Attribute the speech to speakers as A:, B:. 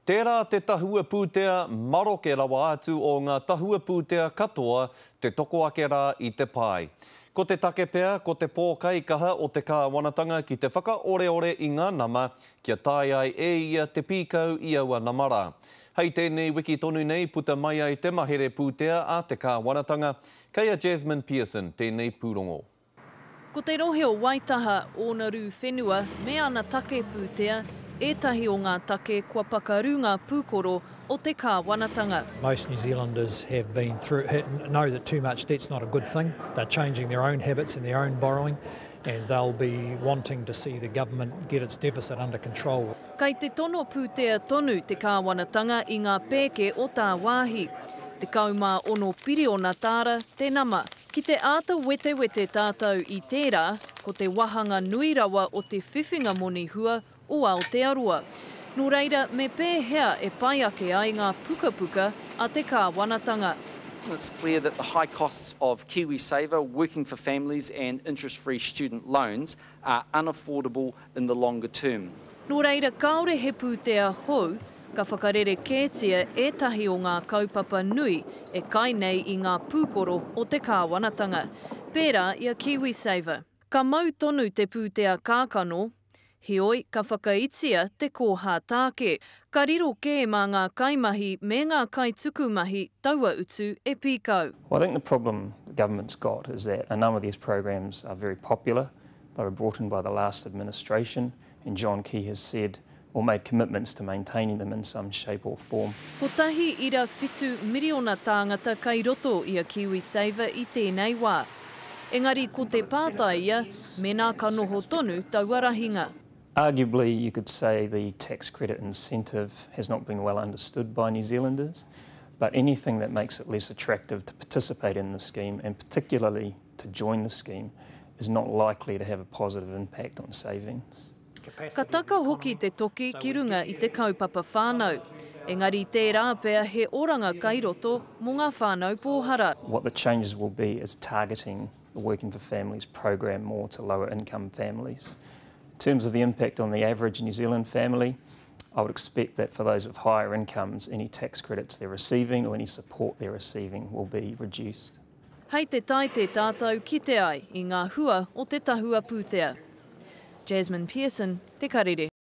A: Tērā te tahua pūtea maroke rawa atu o ngā tahua pūtea katoa te toko ake rā i te pae. Ko te take pea, ko te pōkaikaha o te kāwanatanga ki te whakaoreore i ngā nama kia taea ai e ia te pīkau i aua nama rā. Hei tēnei wiki tonu nei puta mai ai te mahere pūtea a te kāwanatanga. Kei a Jasmine Pearson tēnei pūrongo.
B: Ko te rohe o Waitaha, ōna rū whenua me ana take pūtea ētahi o ngā take kua pakaru ngā pūkoro o te kāwanatanga.
C: Most New Zealanders have been through, know that too much debt's not a good thing. They're changing their own habits and their own borrowing and they'll be wanting to see the government get its deficit under control.
B: Kei te tono pūtea tonu te kāwanatanga i ngā pēke o tāwāhi. 16 piriona tāra te nama. Ki te āta wetewete tātou i tērā, ko te wāhanga nui rawa o te whiwhinga moni hua o Aotearoa. Nō reira, me pēhea e pai ake ai ngā pukapuka a te kāwanatanga?
D: It's clear that the high costs of KiwiSaver, Working for Families and interest-free student loans are unaffordable in the longer term.
B: Nō reira kāore he pūtea hou, ka whakarerekētia ētahi o ngā kaupapa nui e kai nei i ngā pūkoro o te kāwanatanga, pērā i a KiwiSaver. Ka mau tonu te pūtea kākano, heoi ka whakaitia te kōhā tāke. Ka riro kē mā ngā kaimahi me ngā kaitukumahi taua utu e pīkau.
E: Well, I think the problem the government's got is that a number of these programs are very popular. They were brought in by the last administration and John Key has said or made commitments to maintaining them in some shape or form.
B: 1.7 miriona tāngata kai roto i a KiwiSaver i tēnei wā. Engari ko te pātai ia, mēnā ka noho tonu taua rahinga.
E: Arguably, you could say the tax credit incentive has not been well understood by New Zealanders, but anything that makes it less attractive to participate in the scheme, and particularly to join the scheme, is not likely to have a positive impact on savings.
B: Ka taka hoki te toki ki runga i te kaupapa whānau. Engari tērā pea he oranga kai roto mō ngā whānau pōhara.
E: What the changes will be is targeting the Working for Families program more to lower income families. In terms of the impact on the average New Zealand family, I would expect that for those with higher incomes, any tax credits they're receiving or any support they're receiving will be reduced.
B: Hei te Taite tātou kite ai i ngā hua o te tahua pūtea. Jasmine Pearson, Te Karere.